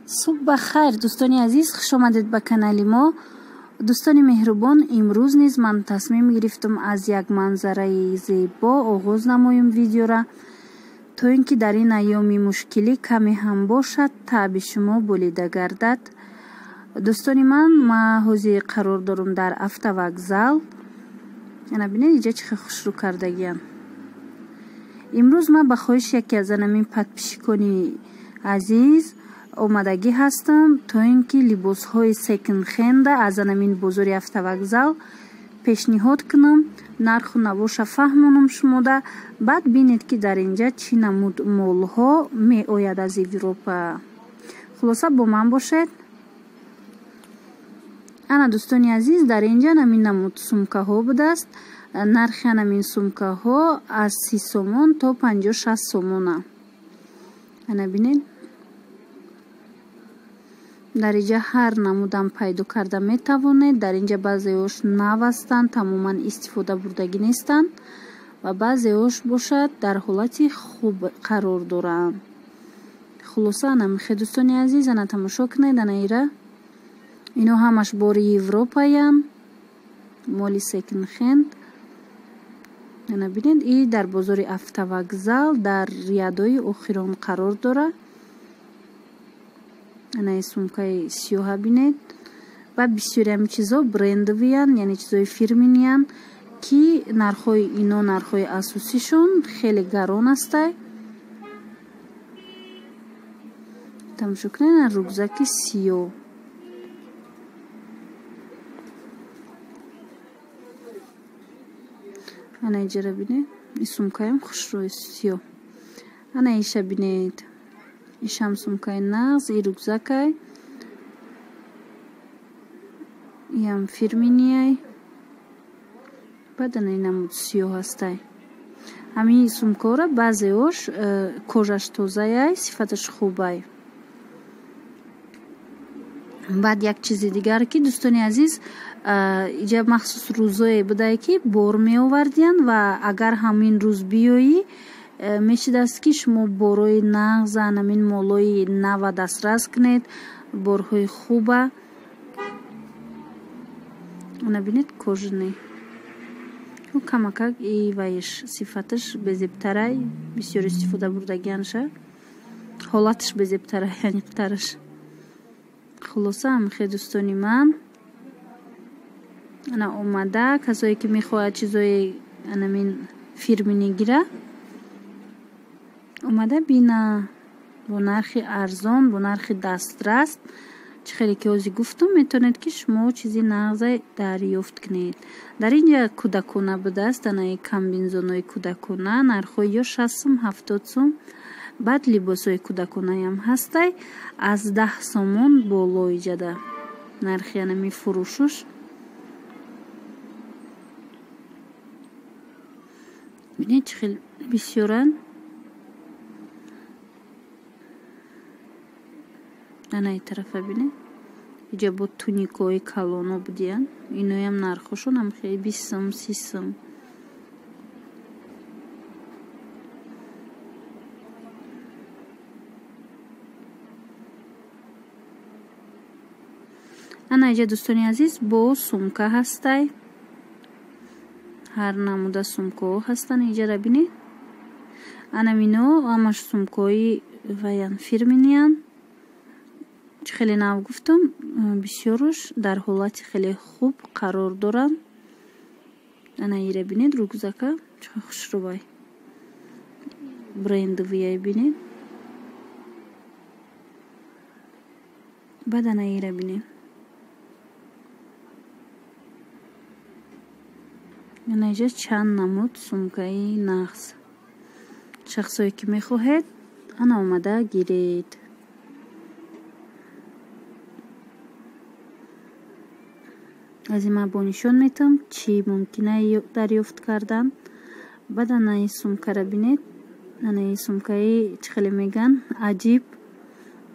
Субҳ ба хайр, дӯстони азиз, хуш омадед ба канали мо. Дӯстони меҳрубон, имрӯз низ ман тасмим гирифтам аз як манзараи зебо оғоз намоем видеора, то ин ки дар ин айёми мушкилӣ каме ҳам бошад, таъби шумо болида гардад. Дӯстони ман, ман ҳозир қарор дорам дар автовокзал. Ана бинед, инҷа чӣ хел хушрӯ кардагиям. Имрӯз ман ба хоҳиши яке аз анамин подписчикони азиз омадагӣ ҳастам, то ин ки либосҳои секонд-хенда аз анамин бозори автовокзал пешниҳод кунам, нарху навоша фаҳмонам шумода, баъд бинед ки дар инҷа чӣ намуд молҳо меояд аз Европа. Хулоса, бо ман бошед. Ана дӯстони азиз, дар инҷа анамин намуд сумкаҳо будааст. Нархи анамин сумкаҳо аз 30 сомон то 56 сомона. Ана бинед, дар инҷа ҳар намудам пайдо карда метавонед. Дар инҷа баъзеҳош нав ҳастанд, тамоман истифода бурдагӣ нестанд ва баъзеҳош бошад дар ҳолати хуб қарор доранд. Хулоса, ана михе дӯстони азиз, ана тамошо кунед, ана ира. Ино ҳамаш бори Европаянд, моли секонд-хенд. Ана бинед, и дар бозори автовокзал дар рядои охирон қарор дорад. Ана и сумкаи сиёҳа бинед. Ва бисёри ҳами чизо брендовиянд, яъне чизои фирминиянд, ки нархҳои ино, нархҳои асосишон хеле гарон астай. Тамошо кунед, ана рюкзаки сиёҳ. Ана иҷара бинед, и сумкаям хушрӯи сиёҳ. Ана иша бинед, ишам сумкаи нағз, и рюкзакай, иам фирминияй. Баъд ана инамуд сиёҳ ҳастай. Ҳамин сумкаҳоро баъзеҳош кожаш тозаяй, сифаташ хубай. Баъд як чизи дигар, ки дӯстони азиз, иҷа махсус рӯзое будае, ки бор меовардиянд ва агар ҳамин рӯз биёӣ, мешидааст, ки шумо борҳои нағза, ҳамин молҳои нава дастрас кунед, борҳои хуба. Ана бинед, кожаный. Камакак и ваиш сифаташ безебтарай, бисёр истифода бурдагианша, ҳолаташ безебтарай, аниқтараш. Хулоса, ҳамихе дӯстони ман, ана омада, касое ки мехоҳад чизои анамин фирмини гира, омада бина бо нархи арзон, бо нархи дастрас. Чӣ хеле ки ҳозир гуфтам, метавонед ки шумо чизи нағза дарёфт кунед. Дар инҷа кӯдакона будааст, анаи комбинзонҳои кӯдакона, нархҳои ё 60 сум, 70 сум. Баъд либосҳои кӯдаконаям ҳастай, аз 10 сомон боло иҷада нархи анами фурӯшуш. Бинед, чӣ хел бисёранд. Ана и тарафа бинед, иҷа бо туникҳои калоно будиянд, иноям нархҳошон ҳам хеле 20 сум, 30 сум. Ана иҷа дӯстони азиз бо сумка ҳастай, ҳар намуда сумкаҳо ҳастанд, иҷара бинед. Ана мино ҳамаш сумкаҳои ваян фирминиянд. Чӣ хеле нав гуфтам, бисёрош дар ҳолати хеле хуб қарор доранд. Ана ира бинед, рюкзака чӣ хушрӯвай, брендовияй бинед. Баъд ана ира бинед. Ана иҷа чанд намуд сумкаи нағз. Шахсое ки мехоҳед, ана омада гиред. Аз ин ман бо нишон метавам, чӣ мумкина дарёфт кардан. Баъд ана ин сумкара бинед. Ана ин сумкаи чӣ хеле меган, аҷиб,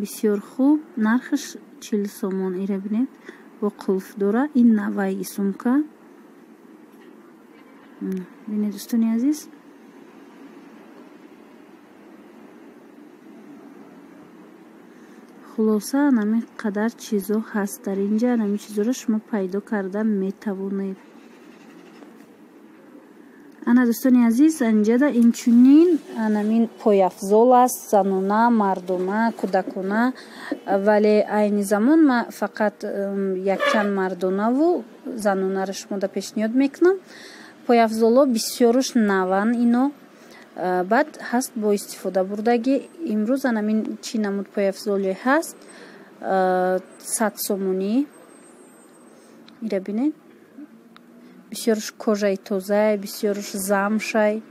бисёр хуб, нархаш 40 сомон. Ира бинед, бо қулф дора. Ин наваи сумка. Бинед дӯстони азиз, Хулоса, анами қадар чизо ҳаст дар инҷа, анами чизоро шумо пайдо карда метавонед. Ана, дӯстони азиз, инҷада инчунин анамин пойафзол аст, занона, мардона, кӯдакона, вале айни замон ман фақат якчанд мардонаву занонаро шумода пешниҳод мекунам. Пойафзолҳо бисёруш наванд ино, баъд ҳаст бо истифода бурдагӣ. Имрӯз анамин чӣ намуд пойафзоле ҳаст, 100 сомонӣ. Ира бинед, бисёруш кожаи тозай, бисёруш замшай,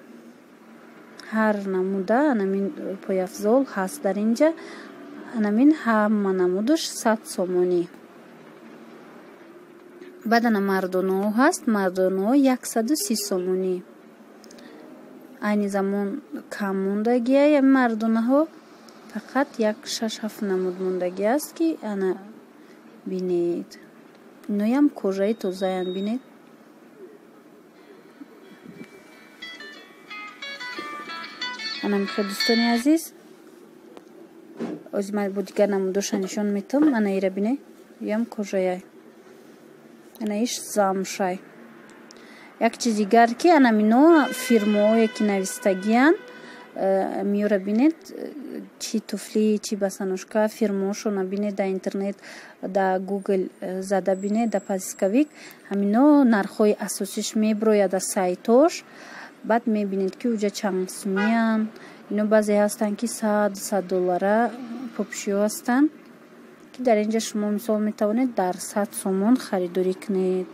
ҳар намуда анамин пойафзол ҳаст дар инҷа. Анамин ҳама намудаш 100 сомонӣ. Баъд ана мардонаҳо ҳаст, мардонаҳо 130 сомонӣ. Айни замон кам мондагиай мардонаҳо, фақат як 6-7 намуд мондагӣ аст, ки ана бинед, иноям кожаи тозаянд, бинед. Ана михел, дӯстони азиз, ози ман бо дигар намудоша нишон метам. Ана ира бинед, иям кожаяй, ана иш замшай. Як чиз дигар, ки анамино фирмаое ки навистагиянд, миёра бинед, чи туфли, чи босоножка, фирмаошона бинед дар интернет, да Гугл зада бинед, да поисковик, ҳамино нархҳои асосиш меброяд аз сайтош. Баъд мебинед, ки уҷа чанд сумиянд. Ино баъзе ҳастанд, ки 100 доллара попшиҳо ҳастанд, ки дар инҷа шумо мисол метавонед дар 100 сомон харидорӣ кунед.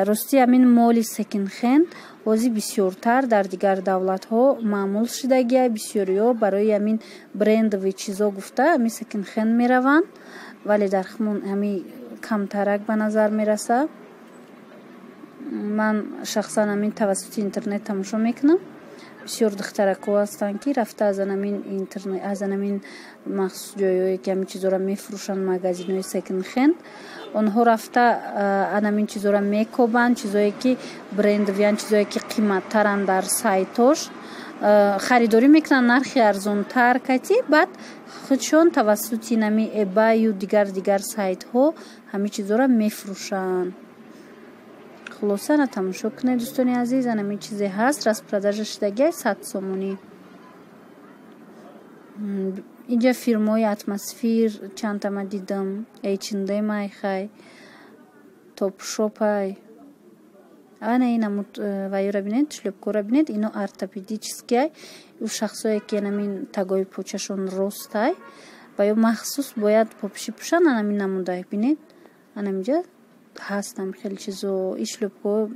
Рости, ҳамин моли секонд-хенд ҳозир бисёртар дар дигар давлатҳо маъмул шудагия. Бисёриҳо барои ҳамин брендовый чизо гуфта ҳамин секонд-хенд мераванд, вале дар хумон ҳамин камтарак ба назар мерасад. Ман шахсан ҳамин тавассути интернет тамошо мекунам. Бисёр духтаракҳо ҳастанд, ки рафта аз анамин интернет, аз анамин махсус ҷойҳое, ки ҳамин чизоро мефурӯшанд, магазинҳои секонд-хенд, онҳо рафта анамин чизоро мекобанд, чизое ки брендовиянд, чизое ки қиматтаранд, дар сайтош харидорӣ мекунанд нархи арзонтар кати, баъд худшон тавассути нами eBay-ю дигар дигар сайтҳо ҳамин чизоро мефурӯшанд. Хулоса, ана тамошо кунед, дӯстони азиз, анамин чизе ҳаст, распродажа шудагиай, 100 сомонӣ. Инҷа фирмаҳои Атмосфер чандта ма дидам, H&M ай, хай, Топшопай. Ана ин намуд вайёра бинед, шлёпкора бинед, ино ортопедический ай. Ӯ шахсое ки анамин тагои почашон ростай ва ё махсус бояд попиши пӯшанд, анамин намудай, бинед, анаминҷа ҳастам хеле чизо. И шлёпко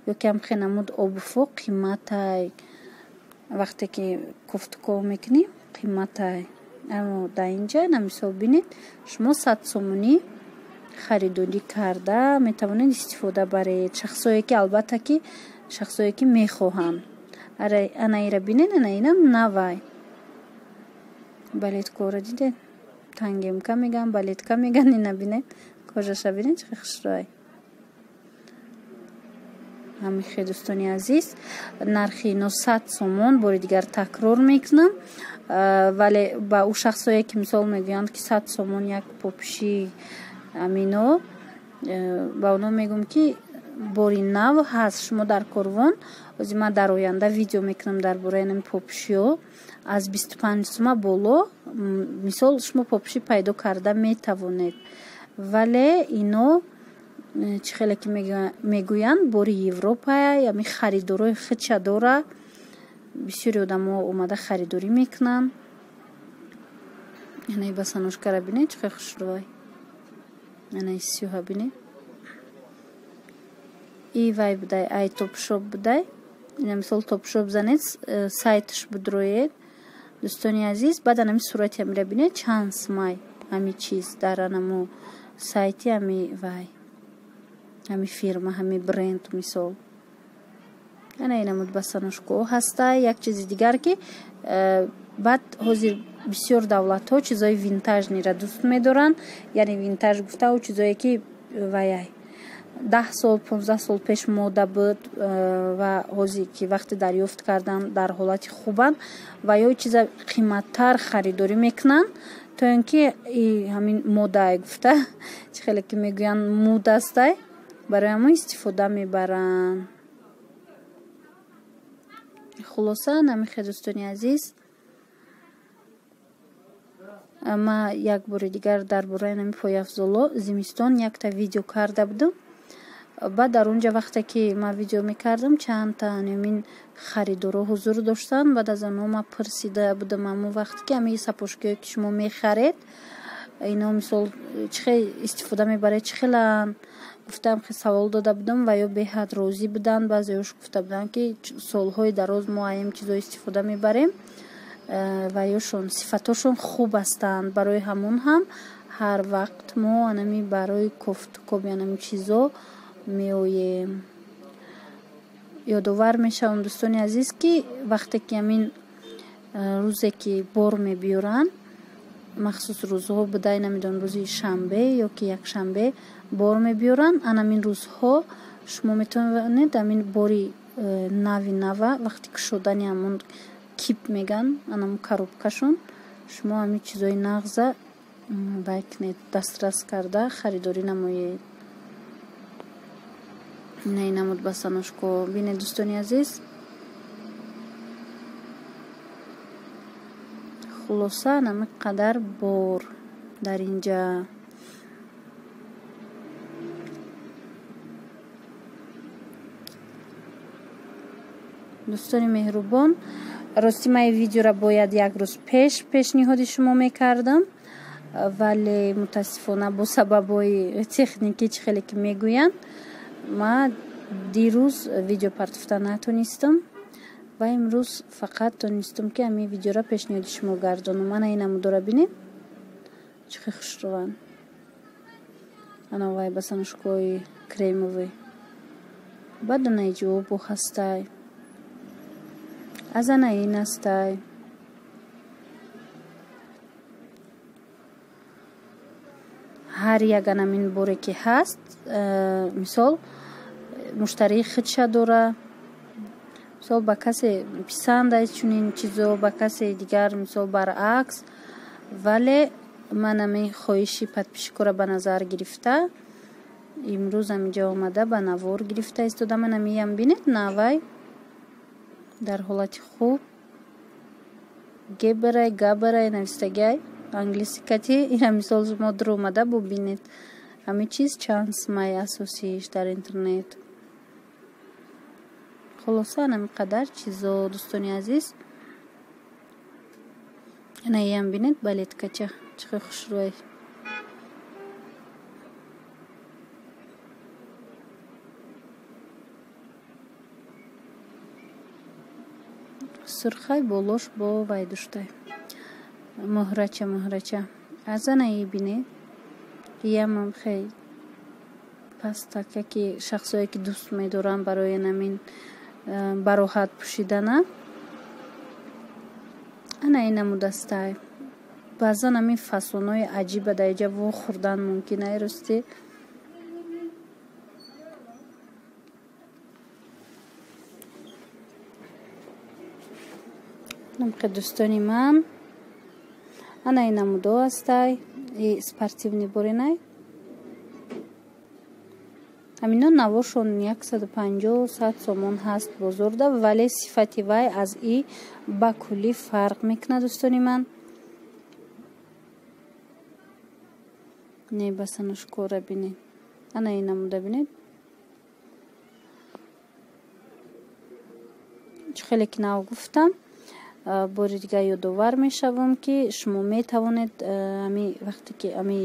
ё ки ҳам хе намуд обувҳо қиматай, вақте ки кофтуков мекунӣ, қиматай. Аммо дар инҷа на мисол бинед, шумо 100 сомонӣ харидорӣ карда метавонед истифода баред, шахсое ки, албатта, ки шахсое ки мехоҳанд. Ана ира бинед, ана инам навай, балеткора дидед, тангемка меган, балетка меган. Ина бинед, кожаша бинед, чӣ хушрӯй. Ҳамихе, дӯстони азиз, нархи ино 100 сомон, бори дигар такрор мекунам. Вале ба ӯ шахсое ки мисол мегӯянд, ки 100 сомон як попиши амино, ба онҳо мегӯм, ки бори нав ҳаст, шумо дар Корвон. Ози ман дар оянда видео мекунам дар бораи ҳамин попишиҳо. Аз 25 сума боло мисол шумо попиши пайдо карда метавонед, вале ино чӣ хеле ки мегӯянд, бори Европая, ами харидорои худша дора, бисёри одамо омада харидорӣ мекунанд. Анаи босоножкара бинед, чӣ хел хушрӯй. Анаи сиёҳа бинед, и вай будай, ай Топшоп будай. Ина мисол Топшоп занед, сайтш будроед, дӯстони азиз. Баъд анами сурати ҳамира бинед, чанд сумай ҳами чиз дар анамо сайти ҳами вай, ҳами фирма, ҳами бренд. Мисол, ана инамуд босоножкаҳо ҳаста. Як чизи дигар, ки баъд ҳозир бисёр давлатҳо чизои винтажныйра дӯст медоранд, яъне винтаж гуфта ӯ чизое ки ваяй 10 сол, 15 сол пеш мода буд ва ҳозир ки вақте дарёфт кардан, дар ҳолати хубанд, ва ё чиза қиматтар харидорӣ мекунанд. То ин ки ҳамин модай гуфта, чӣ хеле ки мегӯянд муд астай, барои ҳамон истифода мебаранд. Хулоса, намихе дӯстони азиз, ма як бори дигар дар бораи нами пойафзоло зимистон якта видео карда будам. Баъд дар онҷа вақте ки ман видео мекардам, чандта ҳамин харидоро ҳузур доштанд. Баъд аз онҳо ман пурсида будам ҳамон вақт ки ҳамин сапожкиҳое ки шумо мехаред, ино мисол чӣ хел истифода мебаред, чӣ хеланд? Гуфтам, хе савол дода будам ва ё беҳад розӣ буданд. Баъзеҳош гуфта буданд ки солҳои дароз мо ҳамин чизо истифода мебарем ва ёшон сифатошон хуб ҳастанд. Барои ҳамон ҳам ҳар вақт мо анами барои кофтукоби анами чизо меоем. Ёдовар мешавам дӯстони азиз, ки вақте ки ҳамин рӯзе ки бор мебиёранд, махсус рӯзҳо будай, намедонам, рӯзи шанбе ё ки якшанбе бор мебиёранд, анамин рӯзҳо шумо метавонед ҳамин бори нави нава вақте кушодани ҳамон кип меган, анамон коробкашон, шумо ҳамин чизои нағза вай кунед, дастрас карда харидорӣ намоед. Ина инамуд басаношко. Бинед дӯстони азиз, хулоса нами қадар бор дар инҷа. Дӯстони меҳрубон, рости ман ин видеоро бояд як рӯз пеш пешниҳоди шумо мекардам, вале мутаассифона бо сабабҳои техникӣ, чӣ хеле ки мегӯянд, ман дирӯз видео партофта натонистам ва имрӯз фақат тонистам ки ҳамин видеоро пешниҳоди шумо гардонам. Мана ин намудора бинед, чӣ хел хушрӯянд. Ана вай басанушкои кремовый. Баъд анаи ҷавобу ҳастай, аз ана ин ҳастай. Ҳар як анамин боре ки ҳаст, мисол муштарии худша дора, мисол ба касе писанд аст чунин чизо, ба касе дигар мисол баръакс. Вале ман ҳамин хоҳиши подписчикоро ба назар гирифта, имрӯз ҳаминҷа омада ба навор гирифта истода. Ман ҳамиам бинед, навай дар ҳолати хуб, геберай габерай навистагиай англиси кати. Ина мисол шумо дур омада бубинед ҳамин чиз чанд сумаи асосиш дар интернет. Хулоса ҳамин қадар чизо дӯстони азиз. Ина иам бинед, балеткача чӣ хел хушрӯй. Сурхай болош бо вай душтай, муҳрача муҳрача. Аз анаи бинед, иамам хел пастака ки шахсое ки дӯст медоранд барои намин бароҳат пӯшидана. Ана ин намудастай. Баъзан ҳамин фасонҳои аҷиба дар инҷа вохӯрдан мумкин ай рости. Намхе дӯстони ман, ана ин намудо ҳастай, и спортивный боринай. Ҳамино навошон 150-100 сомон ҳаст бозорда, вале сифати вай аз и ба куллӣ фарқ мекунад дӯстони ман. Не басанушкора бинед, ана ин намуда бинед, чӣ хеле ки нав гуфтам. Бори дигар ёдовар мешавам ки шумо метавонед ҳами вақте ки ҳами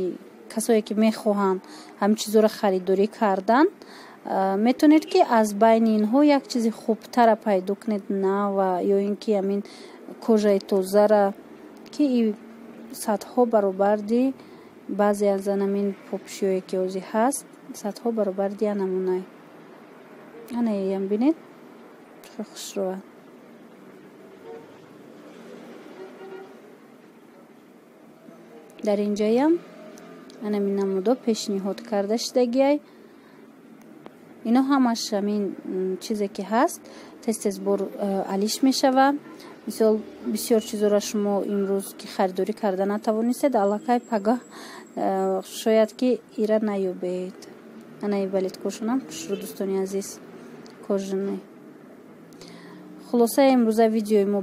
касое ки мехоҳанд ҳамин чизоро харидорӣ кардан, метавонед ки аз байни инҳо як чизи хубтара пайдо кунед, нава ё ин ки ҳамин кожаи тозара, ки садҳо баробарди баъзе аз ҳамин попшиҳое ки ҳозир ҳаст, садҳо баробарди анамунай. Анаям бинед, хеле хушрӯа. Дар инҷаям анамин намудо пешниҳод карда шудагиай. Ино ҳамаш ҳамин чизе ки ҳаст, тез тез бор алиш мешава. Мисол, бисёр чизоро шумо имрӯз ки харидорӣ карда натавонистед, аллакай пагаҳ шояд ки ира наёбед. Анаи балеткошонам хушрӯ, дӯстони азиз, кожаный. Хулоса, имрӯза видеои мо